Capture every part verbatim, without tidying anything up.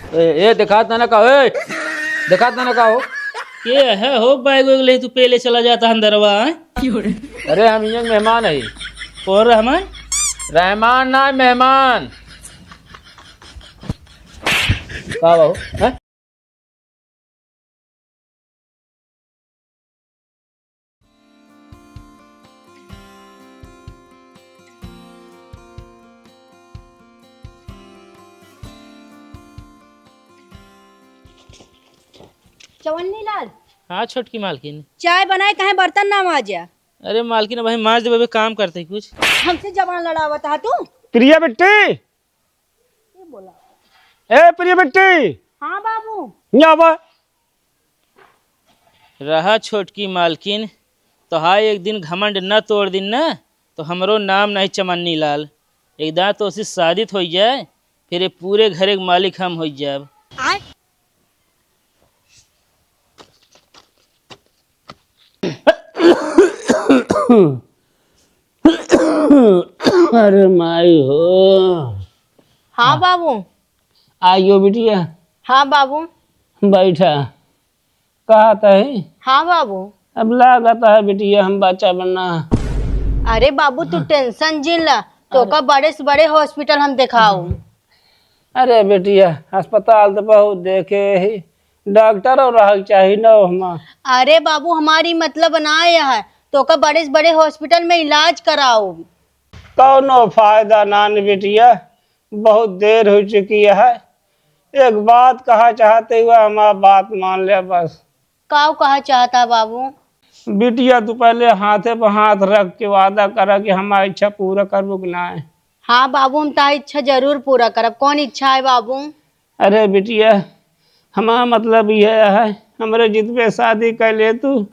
ए, ए, देखात ना, ना का, ए, देखात ना, ना का हो? के है हो, बैग वैग ले तू पहले चला जाता अंदरवा, हैं? अरे, हम यहाँ मेहमान है। कौन रहमान? रहमान ना, मेहमान। का बा हो? हैं? चवन्नी लाल। हाँ छोटकी मालकिन। चाय बनाए, कहे बर्तन ना माजा। अरे मालकिन, अब हम माज देबे, अबे काम करते कुछ। हमसे जबान लड़ावत हा तू। प्रिया बिट्टी, ये बोला। ए प्रिया बिट्टी। हाँ बाबू। यहाँ आवा। रहा छोटकी मालकिन, तोहार एक दिन घमंड न तोड़ दिन न, तो हमरो नाम नहीं चमन्नी लाल। एक दाँय तोसे शादी होइ जाए, फिर ये पूरे घरे के मालिक हम होइ जाब। आय। अरे माई हो। हाँ बाबू। आइयो बिटिया। हाँ बाबू। बैठा। कहत है? हाँ बाबू। अब लागत है बिटिया हम बच्चा बनना। अरे बाबू, तू हाँ। टेंशन जिन ला, तोका अरे। बड़े से बड़े हॉस्पिटल हम देखाऊ। अरे बिटिया, अस्पताल तो बहुत देखे ही, डॉक्टर और रह चाही न हमा। अरे बाबू, हमारी मतलब ना यह है, तोका बड़े से बड़े हॉस्पिटल में इलाज कराऊ। कौनो फायदा ना न बिटिया, बहुत देर हो चुकी है। एक बात कहा चाहते हुआ, हमार बात मान ले बस। काऊ कहा चाहता बाबू? बिटिया, तू पहले हाथे पर हाथ रख के वादा करा कि हमार इच्छा पूरा करबो कि नाय। हाँ बाबू, हम तार इच्छा जरूर पूरा करब। कौन इच्छा है बाबू? अरे बिटिया, हमार मतलब यह है, हमरे जितबे शादी कर ले तू,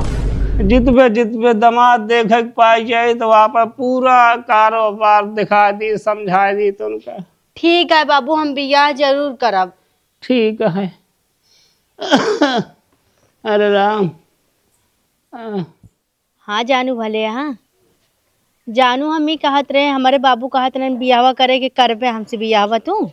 जितबे, जितबे दामाद देखे के पाई जाए, तो वहाँ पर पूरा कारोबार दिखा दी, समझा दी तो उनका। ठीक है बाबू, हम बियाह जरूर करब। ठीक है। अरे राम। आ। हाँ जानू, भले हाँ। जानू, हम ई कहत रहे, हमरे बाबू कहत रहन बियाहवा करे के, करबे हमसे बियाहवा तू?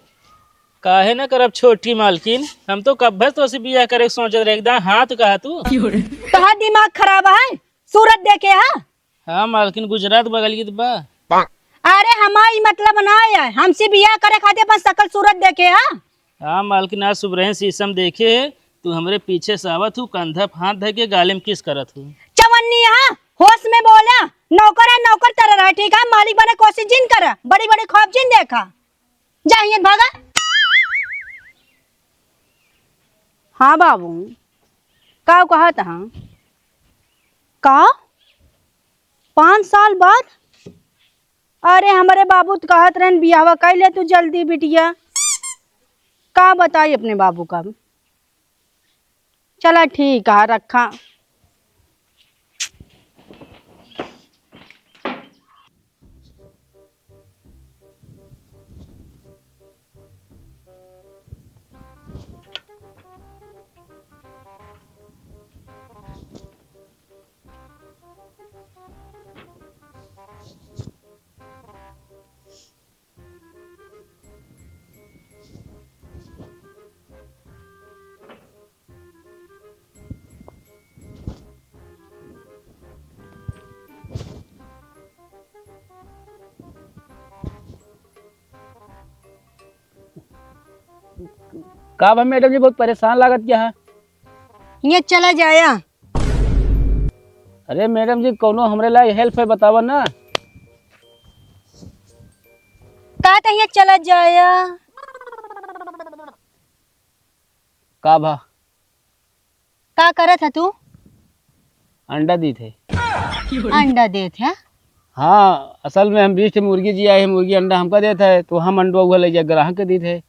काहे ना करब छोटी मालकिन, हम तो कब्बे तोसे बियाह करे के सोचत रहे, एकदम हाँ तो कहा तू। तोहार दिमाग खराब है, सूरत देखे हा? हाँ मालकिन, गुजरात बगल की तो बा। अरे हमार ई मतलब ना है, हमसे बियाह करे खातिर अपन शकल सूरत देखे हा। हाँ मालकिन, आज सुबह शीशम देखे है, तू हमरे पीछे से आवत हूँ, कंधा पे हाथ धर के गाले में किस करत हूँ। चवन्नी, हाँ होश में बोला, नौकर है, नौकर तरह रहे, ठीक है? मालिक बने कोशिश जिन कर, बड़ी बड़ी ख्वाब जिन देखा, जा हियन भागा। हाँ बाबू, का कहत हाँ? का? पाँच साल बाद? अरे हमरे बाबू तो कहत रहन बियाहवा कर ले तू जल्दी बिटिया। का बताई अपने बाबू का। चला ठीक है, रखा। का बा मैडम जी, बहुत परेशान लागत क्या है? ये चला जाया। अरे मैडम जी, कौनो हमरे ला हेल्प है, बतावा ना। का तो ये चला जाया। का भा? का करत है तू? अंडा दीत है। अंडा देत है? हाँ, असल में हम बीस ठे मुर्गी जिया है, मुर्गी अंडा हमका देत है, तो हम अंडवा उहे ले जा ग्राहक के दीत है।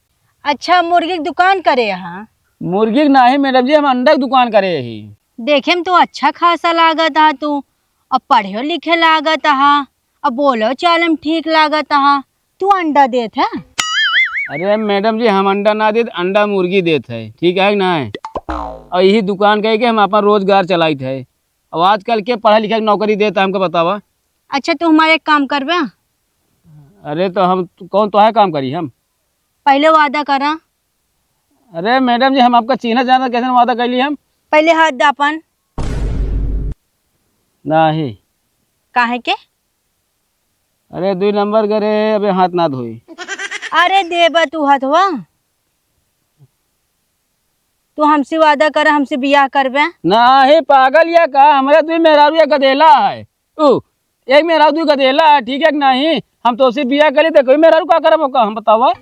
अच्छा, मुर्गी की दुकान करे हा? मुर्गी के नाही मैडम जी, हम अंडा की दुकान करे ही। देखे में तो अच्छा खासा लागत हा तू, अब पढ़े लिखे लागत हा, अब बोलो चालम ठीक लागत हा, तू अंडा देत है? अरे मैडम जी, हम अंडा ना देत, अंडा मुर्गी देत है, ठीक है कि ना है? और यही दुकान कह के हम अपन रोजगार चलाइत है। अब आजकल के पढ़ा लिखा के नौकरी देता हमको बतावा? अच्छा, तू हमारे एक काम करबे? अरे तो हम कौन तो है काम करी हम? पहले वादा करा। अरे मैडम जी, हम आपका चीन्हा जाना कैसे वादा कैली हम? पहिले हाथ दा अपन। नाही। काहे के? अरे दुई नंबर करे, अबे हाथ ना धोई। अरे देबा तू हथवा, तू हमसे वादा कर, हमसे बियाह करबे? नाही, पागल या का? हमरे दुई मेहरारू या गदेला है। उ, एक मेहरारू दुई गदेला है, ठीक है कि नाही? हम तोसे बियाह करी, देखो मेहरारू का करब का, हम बतावा।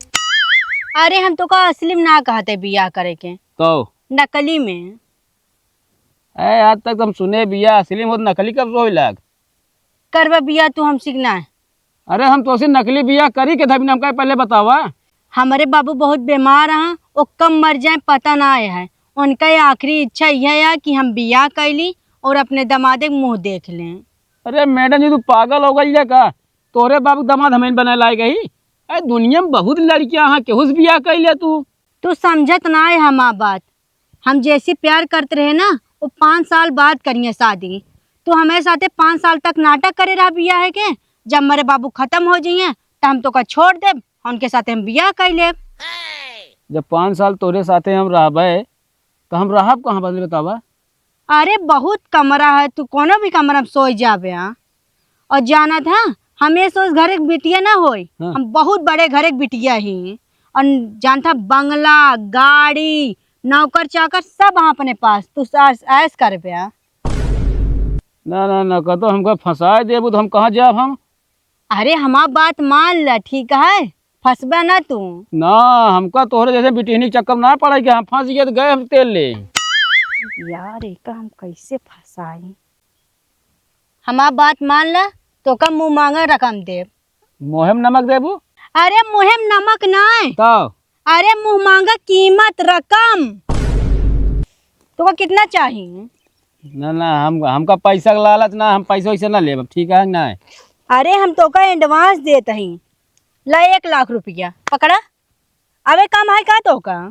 अरे हम तोका असली में ना कहते बियाह करे के। तो? नकली में। ए, आज तक हम सुने बियाह असली में होत, नकली कब से होई लाग? करबा बियाह तू हमसे कि ना? अरे हम तोसे नकली बियाह करी के धबिन हमका पहिले बतावा। हमरे बाबू बहुत बीमार हैं, वो कब मर जाए पता ना है। उनका ये आखिरी इच्छा यह है कि हम बियाह कैली और अपने दमादे के मुँह देख लें। अरे मैडम जी, तू पागल हो गई है का? तोरे बाबू के दमाद हमें बनाए लाए गई? अरे दुनिया में बहुत लड़कियां हैं, केहू से बियाह कैले तू? तू समझत ना है हमार बात। हम जैसी प्यार करत रहे ना, वो पाँच साल बाद करिए शादी। तू हमारे साथे पाँच साल तक नाटक करे रहा बियाह के, जब हमारे बाबू खत्म हो जाइए तो हम तोका छोड़ देब, उनके साथे हम बियाह कर लेब। जब पाँच साल तोरे साथे हम रहबे तो हम रहब कहाँ, पहले बतावा? अरे बहुत कमरा है, तू कोनो भी कमरा में सोई जाबे। हाँ, और जानत है, हम ये सोच घरे के बिटिया ना होई, हाँ। हम बहुत बड़े घरे के बिटिया ही। और जानत है, बंगला, गाड़ी, नौकर चाकर सब है अपने पास, तू ऐश, ऐश करबे। ना ना ना, कतो हमका फंसाए देबू तो हम कहाँ जाब हम? अरे हमार बात मान ल, ठीक है, फंसबे ना तू। ना, हमका तोहरे जैसे बिटिहनी के चक्कर में ना पड़े कि हम फंस गए तो गए हम तेल ले। यार, एका हम कैसे फंसाई? हमार बात मान ल, तोका मुँह मांगा रकम देब। मुँहे में नमक देबू? अरे मुँहे में नमक नाय। तब? अरे मुँह मांगा कीमत, रकम। तोका कितना चाहिए? ना ना, हम, हमका पैसा के लालच ना, हम पैसा वैसे ना लेब, ठीक है ना? अरे हम तोका एडवांस देत हई, ला एक लाख रुपया पकड़ा। अबे कम है का तोका?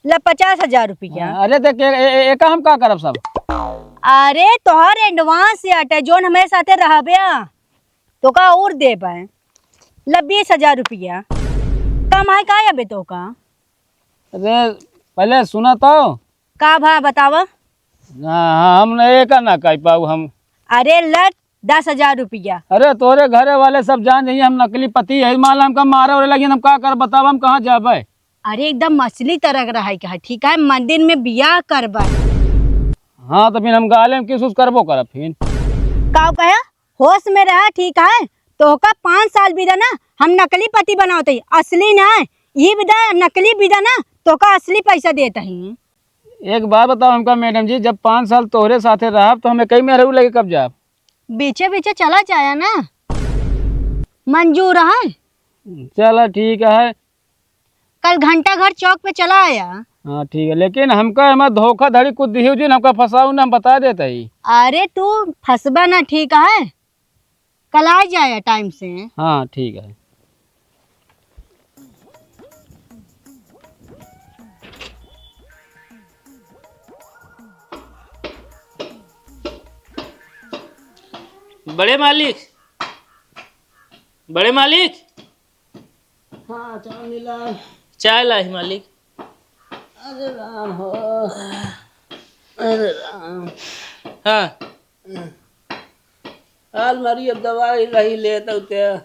ला पचास हजार रुपया। हाँ, अरे देख, ए, ए, एका हम का करब सब? अरे तोहर एडवांस से अटे, जोन हमारे साथे रहबे, तोका और देबे। ला बीस हजार रुपया। कम है का अबे तोका? अरे पहले सुना तो। का भा बतावा? ना, हम ना, एका ना कह पाऊ हम। अरे लट दस हजार रुपया। अरे तोरे घरे वाले सब जान जाइए हम नकली पति है, मान ला हमका मारे वाले लगी, हम का कर बतावा, हम कहाँ जाबे? अरे एकदम असली तरह के रहे के है, ठीक है, मंदिर में बियाह करबे। हाँ तो फिर हम गाले में किस उस करबो करब फिर। का कहे? होश में रहा, ठीक है, तोहका पाँच साल बिदा ना हम नकली पति बनावत ही, असली ना। ये बिदा, नकली बिदा ना, तोहका असली पैसा देत ही। एक बात बताओ हमका मैडम जी, जब पाँच साल तोहरे साथे रहब तो हमें कई मेहरू लगे कब जाब? बीचे बीचे चला जाया ना, मंजूर है। चला ठीक है। कल घंटा घर चौक पे चला आया। हाँ ठीक है, लेकिन हमका एमा धोखाधड़ी कुछ दिही जी, हमका फंसाऊ ना, हम बता देत ही। अरे तू फंसबा ना, ठीक है, कल आ जाया टाइम से। हाँ ठीक है। बड़े मालिक, बड़े मालिक। हाँ, चाय मिला। चाय लाही मालिक। अरे राम हो, अरे राम। हाँ। हाल मारी, अब दवाई नहीं लेत हो क्या?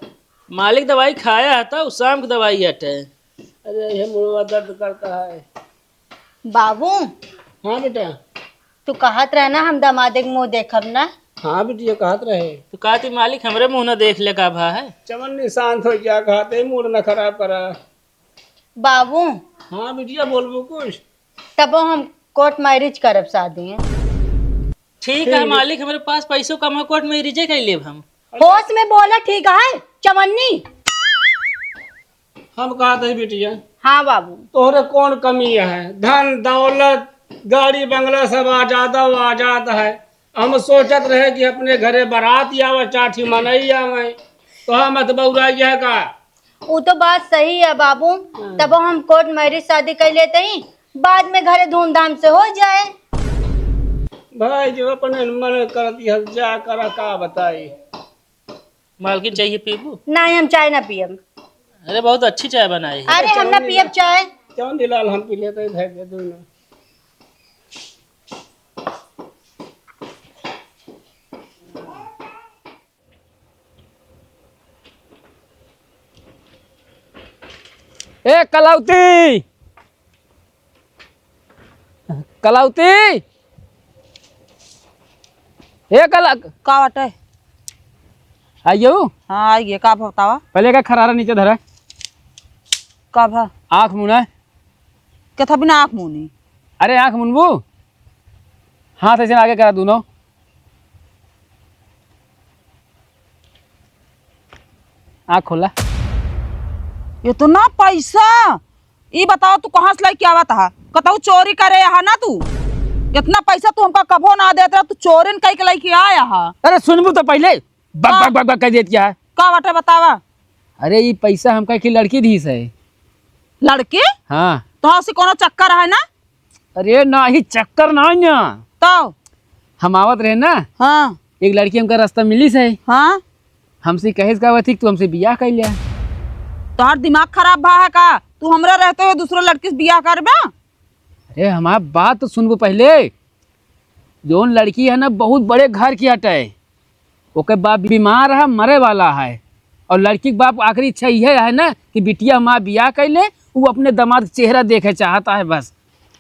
मालिक दवाई खाया है, तो शाम की दवाई हटे। अरे, ये मुड़वा दर्द करता है। बाबू। हाँ बेटा। तू कहत रहे ना, हम दमादे के मुँह देखब ना। हाँ बिटिया, कहत रहे। तू कहती, "मालिक, हमरे मुँह ना देख ले, का भा है?" चमन्नी, शांत हो जा, कहते ही मूड ना खराब करा। बाबू। हाँ बिटिया, बोलबो कुछ? तबो हम कोर्ट मैरिज करब शादी। ठीक है ठीक। मालिक, हमरे पास पैसो कम है, कोर्ट मैरिजे कर लेब हम। होश में बोला, ठीक है चवन्नी? हम कहत ही बिटिया। हाँ बाबू। तोहरे कौन कमी है? धन दौलत, गाड़ी बंगला सब आजादा आजाद है। हम सोचत रहे कि अपने घरे बारात आवे, चार ठी मनई आवे, तो हम मत बउराई है का? उ तो बात सही है बाबू, हाँ। तबो हम कोर्ट मैरिज शादी कर लेते ही, बाद में घरे धूमधाम से हो जाए। भाई जो अपने मन करती है जा करा, का बताई। मालकिन, चाहिए पीबू? नहीं, हम चाय ना पियब। अरे, बहुत अच्छी चाय बनाई है। अरे, हम ना पियब चाय। चांदीलाल, हम पी लेते हैं, धर दे दो ना। ए कलौती, कलौती, ए कल- का बाटे? आइयो। हाँ, आइए, का बतावा? पहले का खरारा नीचे धरा। का भा? आँख मुना। केथा बिना आँख मुनी? अरे आँख मुनबू, हाथ ऐसे आगे करा दूनो। आँख खोला। इतना पैसा? ई बतावा, तू कहाँ से लेके आवत हा? कतहु चोरी करे हा ना तू? इतना पैसा तू हमका कभो ना देत रहा, तू चोरिन कई के लेके आया हा। अरे सुनबू तो पहले, बक, हाँ। बक, बक, बक कर देत क्या है? का बाटे बतावा? अरे ई पैसा हमका एक लड़की दीस है। लड़की? हाँ। तो हाँ, उसी कोनो चक्कर है ना? अरे नाही, चक्कर नाही ना। तो? हम आवत रहे ना, हाँ। एक लड़की हमका रास्ता मिलिस है। हाँ। हमसे कहिस का थी, तू हमसे बियाह कर लिया। तोहार दिमाग खराब भा है का? तू हमरा रहते हुए दूसरा लड़की से बियाह करबा? अरे हमार बात तो सुनबो पहले। जौन लड़की है ना, बहुत बड़े घर की हटे। ओके बाप बीमार है, मरे वाला है, और लड़की के बाप आखिरी इच्छा यह है ना कि बिटिया हमार बियाह कर ले, वो अपने दामाद के चेहरा देखे चाहता है बस।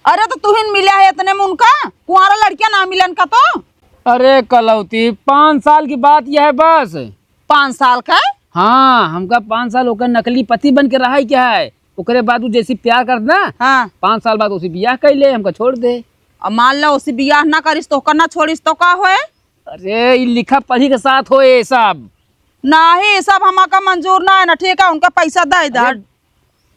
अरे तो तुहिन मिला है इतने में उनका, कुंवारा लड़कियां ना मिलन का तो। अरे कलौती, पाँच साल की बात यह है बस। पाँच साल का? हाँ, हमका पाँच साल ओकर नकली पति बन के रहा है क्या है, ओकरे बाद वो जैसी प्यार करत ना, हाँ। पाँच साल बाद उसी बियाह कर ले, हमका छोड़ दे। अब मान लो उसी बियाह ना करिस तो ओकर ना छोड़िस तो का होए? अरे, ई लिखा पढ़ी के साथ हो ये सब। नाही, ये सब हमाका मंजूर ना है ना, ठीक है? उनका पैसा दे दे। अरे,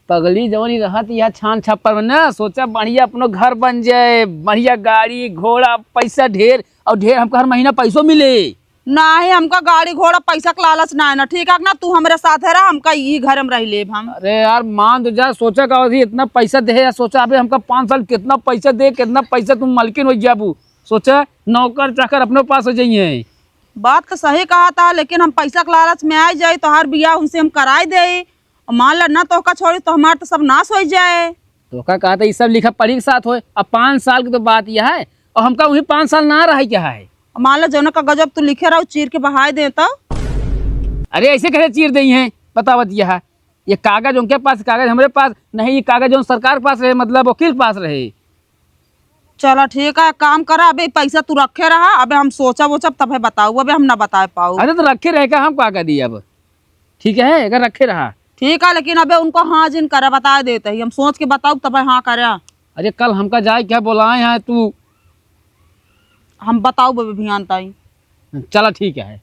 पगली जवन ई रहत या छान छप्पर में ना, सोचा बढ़िया अपनो घर बन जाए, बढ़िया गाड़ी, घोड़ा, पैसा ढेर, और ढेर हमका हर महीना पैसो मिले। नाही, हमका गाड़ी, घोड़ा, पैसा के लालच ना है ना, ठीक है ना? तू हमरे साथ है रहा, हमका ई घर में रह लेब हम। अरे यार, मान तो जा, सोचा का अभी इतना पैसा दे या सोचा अबे हमका पाँच साल कितना पैसा दे, कितना पैसा तुम मालकिन हो जाबू। सोचा, नौकर चाकर अपने पास हो जाइए। बात तो सही कहा था, लेकिन हम पैसा के लालच में आ जाए, तोहार बियाह उनसे हम कराए दे, और मान ला ना तोहका छोड़ी तो हमार तो सब नाश हो जाए। तोहका कहा था, ये सब लिखा पढ़ी के साथ होए। अब पाँच साल की तो बात यह है, और हमका वही पाँच साल ना रहे क्या है। और मान ला जौन कागज अब तू लिखे रहो, चीर के बहाए दे तो। अरे, ऐसे कैसे चीर दे हैं, बतावत यह है। ये कागज उनके पास, कागज हमरे पास नहीं, ये कागज जौन सरकार के पास रहे, मतलब वकील के पास रहे। चला ठीक है, काम करा, अबे पैसा तू रखे रहा, अबे हम सोचब वोचब तबे बताऊ, अबे हम ना बताए पाऊ। अरे तो रखे रहे का, हम का कर दी अब, ठीक है, अगर रखे रहा। ठीक है, लेकिन अबे उनको हाँ जिन करा, बता देते ही, हम सोच के बताऊ तबे हाँ करा। अरे कल हमका जाए क्या बोलाए हैं तू? हम बताऊ बबे भियान ताई। चला ठीक है।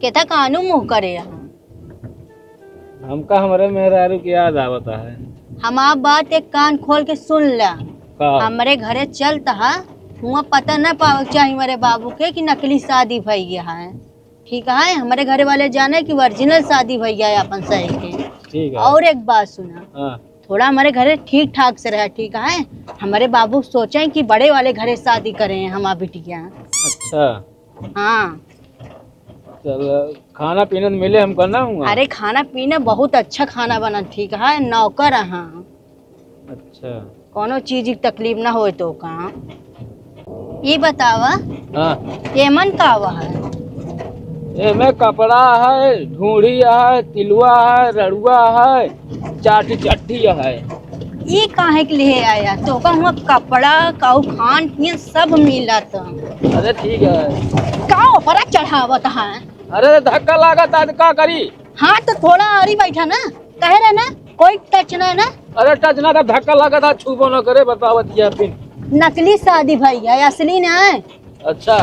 केथा कानू मुँह करे यहाँ। हमका हमरे मेहरारू की याद आवत है। हमार बात एक कान खोल के सुन ला। का? हमरे घरे चलत हा, हुआं पता न पावे के चाही हमरे बाबू के कि नकली शादी भई है। ठीक है, हमरे घरे वाले जाने कि ओरिजिनल शादी भई है अपन सही के। ठीक है। और एक बात सुना, हाँ। थोड़ा हमरे घरे ठीक ठाक से रहे, ठीक है? हमरे बाबू सोचे कि बड़े वाले घरे शादी करे हैं हमार बिटिया। अच्छा। हाँ। चल, खाना पीना तो मिले हमका ना हुआ? अरे, खाना पीना बहुत अच्छा खाना बनत, ठीक है, नौकर हाँ। अच्छा। कौनो चीज की तकलीफ ना होए तो का। ये बतावा, हाँ। एमन का हुआ है? एमे कपड़ा है, ढूढ़ी है, तिलवा है, रड़ुआ है, चाटी चट्टी है। ई काहे के लिए आया? तोका हुआ कपड़ा, काऊ खान पियन सब मिलत। अरे ठीक है। का ऊपरा चढ़ावत है? अरे धक्का लागत है, का करी? हाँ, तो थोड़ा आरी बैठा ना, कहे रहे ना, कोई टच ना है ना। अरे टच ना का धक्का लागत है, छूबो ना करे, बतावत ये फिर। नकली शादी भई है, असली ना है। अच्छा।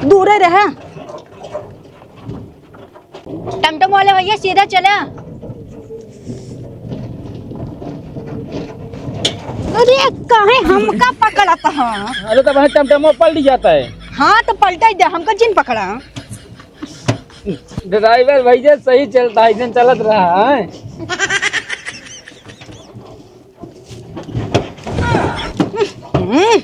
दूरे रहे। टमटम वाले भैया सीधा चला। अरे काहे हमका पकड़त ह? अरे तो भाई टमटमो पलट जाता है। हाँ, तो पलटाई दे, हमका जिन पकड़ा। ड्राइवर भैया सही चलता है, ऐसे चलत रहा है। हम्म,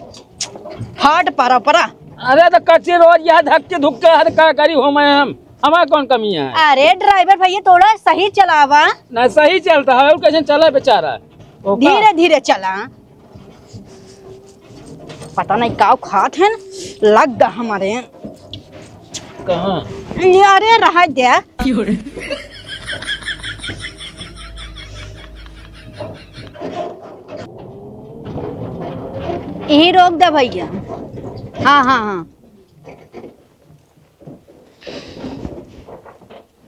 फाट परा परा। अरे तो कच्ची रोड यह धक्के धुक्के हर का करी हो मैं हम, हमार कौन कमी है? अरे ड्राइवर भैया थोड़ा सही चलावा। ना सही चलता है, और कैसे चला बेचारा? ओका। धीरे धीरे चला। पता नहीं का खात है, लग गा हमारे। कहाँ? अरे रहा दे। यही रोक दे भैया। हाँ, हाँ, हाँ।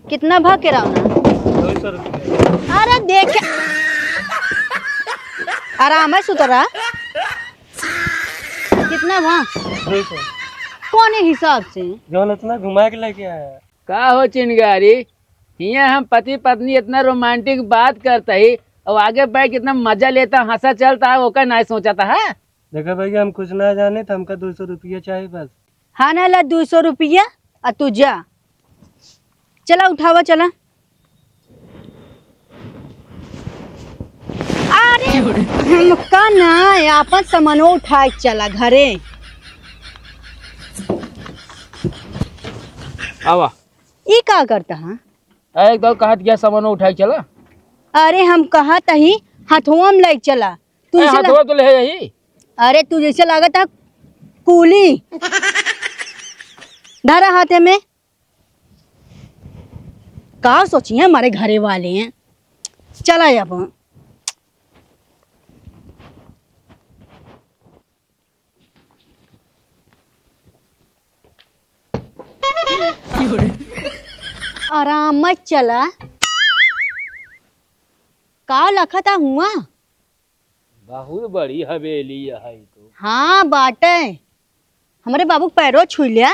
कितना भा किराना? दो सौ रुपया। अरे देख, आराम है सुतरा। कितना भा? दो सौ। कौन हिसाब से? जौन इतना घुमा के लेके आया। का हो चिनगारी, हियाँ हम पति पत्नी इतना रोमांटिक बात करता ही, और आगे बैठ के इतना मजा लेता, हंसा चलता है, ओका नाहीं सोचता है। देखा भैया, हम कुछ ना जाने, तो हमका दो सौ रुपया चाही बस। हाँ ना, ला दो सौ रुपया, आ तू जा। चला उठावा, चला। अरे, हमका ना, आपन सामानो उठाए के चला घरे। आवा। ई का करता है? अरे, एक दो कहत गया सामानो उठाए के चला। अरे, हम कहत ही, हथवा में लेके चला। तू ए, जैसे ला- हथवा तो ले यही। अरे, तू जैसे लागत है कूली। धरा हाथे में। का सोची है हमारे घरे वाले हैं? चला अब। आराम मत चला। का लखता हुआ? बहुत बड़ी हवेली है तो। हाँ, बाटे। हमरे बाबू के पैरो छू लिया।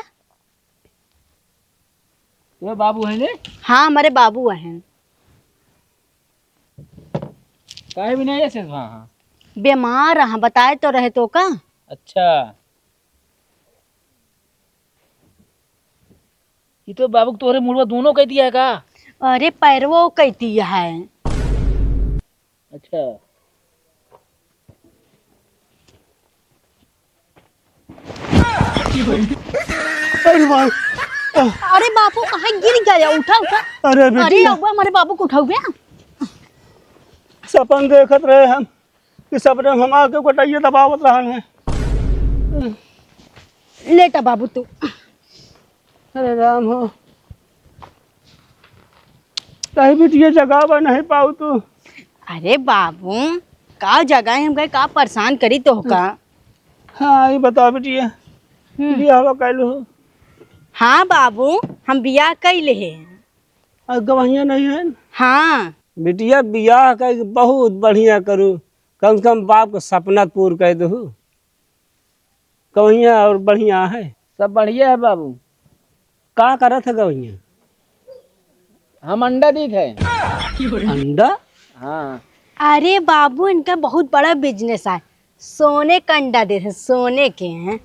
ये बाबू है ने? हाँ, हमरे बाबू हैं। काहे भी नहीं ऐसे वहाँ? बीमार हैं, बताए तो रहे तो का? अच्छा। ये तो बाबू तोहरे मुड़वा दोनों कह दिया है का? अरे पैरवो कह दिया है। अच्छा। अरे भाई। अरे बापू कहाँ गिर गया? उठा उठा। अरे अरे बेटी। अब्बा हमारे बाबू को उठाओ बे। सपन देखत रहे हम। कि सपने में हमार के गोटइया दबावत रहन है। लेटा बाबू तू। अरे राम हो, कहीं बिटिया जगावा नहीं पाऊ तू। अरे बाबू, का जगह है, हम कहे का परेशान करी तो का? हाँ, ये बताओ बिटिया, हम्म। बियाह कैलू हो? हाँ बाबू, हम बियाह कैले हैं। और गवहिया नहीं है? हाँ। बिटिया बियाह कइ के बहुत बढ़िया करू, कम से कम बाप के सपना पूर कइ देहू। गवहिया और बढ़िया है? सब बढ़िया है बाबू। का करत है गवहिया? हम अंडा दीत है। अंडा? हाँ। अरे बाबू, इनका बहुत बड़ा business है, सोने का अंडा देत है, सोने के हैं।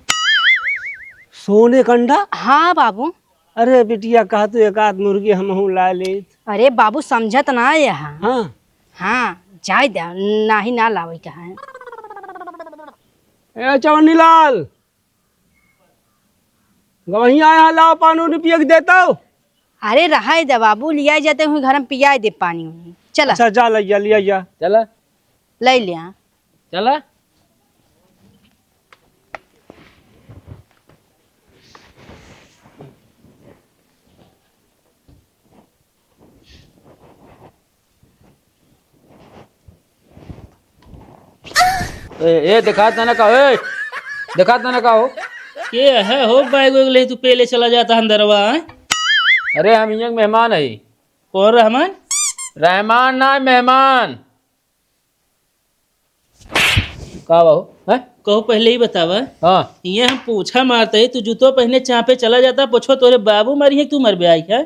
सोने का अंडा? हाँ बाबू। अरे बिटिया, कहा तू एक आध मुर्गी हमहू ला लेत। अरे बाबू, समझत ना है यहाँ। हाँ। हाँ, जाए दे, नाही ना लावे के है। ए चवन्नी लाल, गवहिया आया है, लाओ पानी उनी पिए के देता हो। अरे रहाई दे बाबू, लिया जाते हुए घर में पियाए दे पानी उनी। चला। अच्छा, जा लिया, लिया जा। चला। ले लिया। चला। ए, ए, देखात ना, ना का, ए, देखात ना, ना का हो? के है हो, बैग वैग ले तू पहले चला जाता अंदरवा, हैं? अरे, हम यहाँ के मेहमान है। कौन रहमान? रहमान ना, मेहमान। का बा हो? हैं? कहो, पहले ही बतावा। हाँ। ये हम पोछा मारते ही, तू जूतो पहने चापे चला जाता, पोछो तोरे बाबू मारी है, तू मर बे आई है?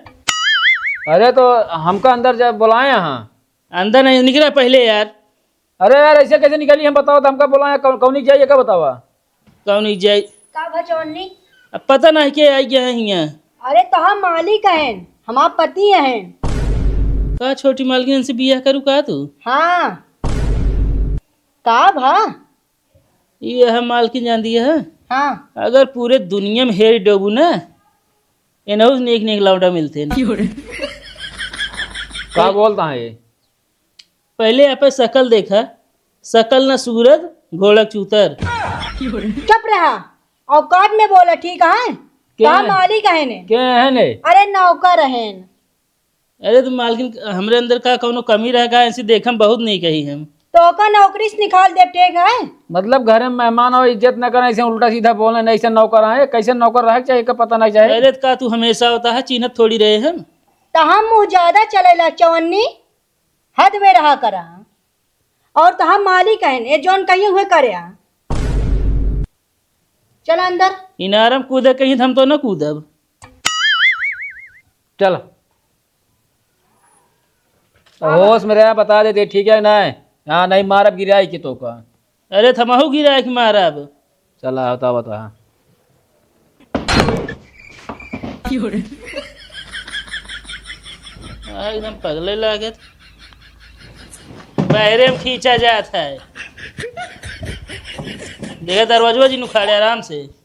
अरे, तो हमका अंदर जा, बुलाए हैं। अंदर नहीं, निकला पहले यार। अरे यार, ऐसे कैसे निकली, हम बताओ तो हमका बुलाए, कौन, कौनी जाइए, का बतावा? कौनी जाई? का भा चवन्नी? अब पता नहीं के आई गया है हियाँ। अरे, तो हम मालिक हैं, हमार पति हैं। का छोटी मालकिन से बियाह करू का तू? हाँ। का भा? ये है मालकिन, जान दिया है? हाँ। अगर पूरे दुनिया में हेर डोबू ना, एनहू से नीक नीक लौंडा मिलते हैं। का बोलता है ये? पहले आप शकल देखा, शकल ना सूरत, घोड़क चूतर। चुप रहा, औकात में बोला, ठीक है? के का है? मालिक है ने? के है ने? अरे, नौकर है ने। अरे, तो मालकिन, हमरे अंदर का कौनो कमी रह गा? ऐसे देखम बहुत नहीं कही हम। तो ओका नौकरी से निकाल दे, ठीक है? मतलब, घर में मेहमान हो, इज्जत न करें, ऐसे उल्टा सीधा बोले, नहीं, ऐसे नौकर आए, कैसे नौकर रहे, चाहे का पता नहीं चाहे। अरे, तो का तू हमेशा होता है, चिन्हत थोड़ी रहे हम। तो हम मुँह ज्यादा चलेला चवन्नी, हद में रहा करा। और तो हम मालिक हैं, ये जौन कहिए हुए करे। चल अंदर। इनारम कूदे कहीं तो हम तो न कूदब। चल। होश में रहा, बता देते, ठीक है ना? हाँ, नहीं मारब गिराई के तो का। अरे, थमाहू गिराई के मारब। चला, होता, होता। आ, एकदम पगले लागत। बाहरे में खींचा जात है। देखा, दरवाजवा जी नुखाड़े आराम से।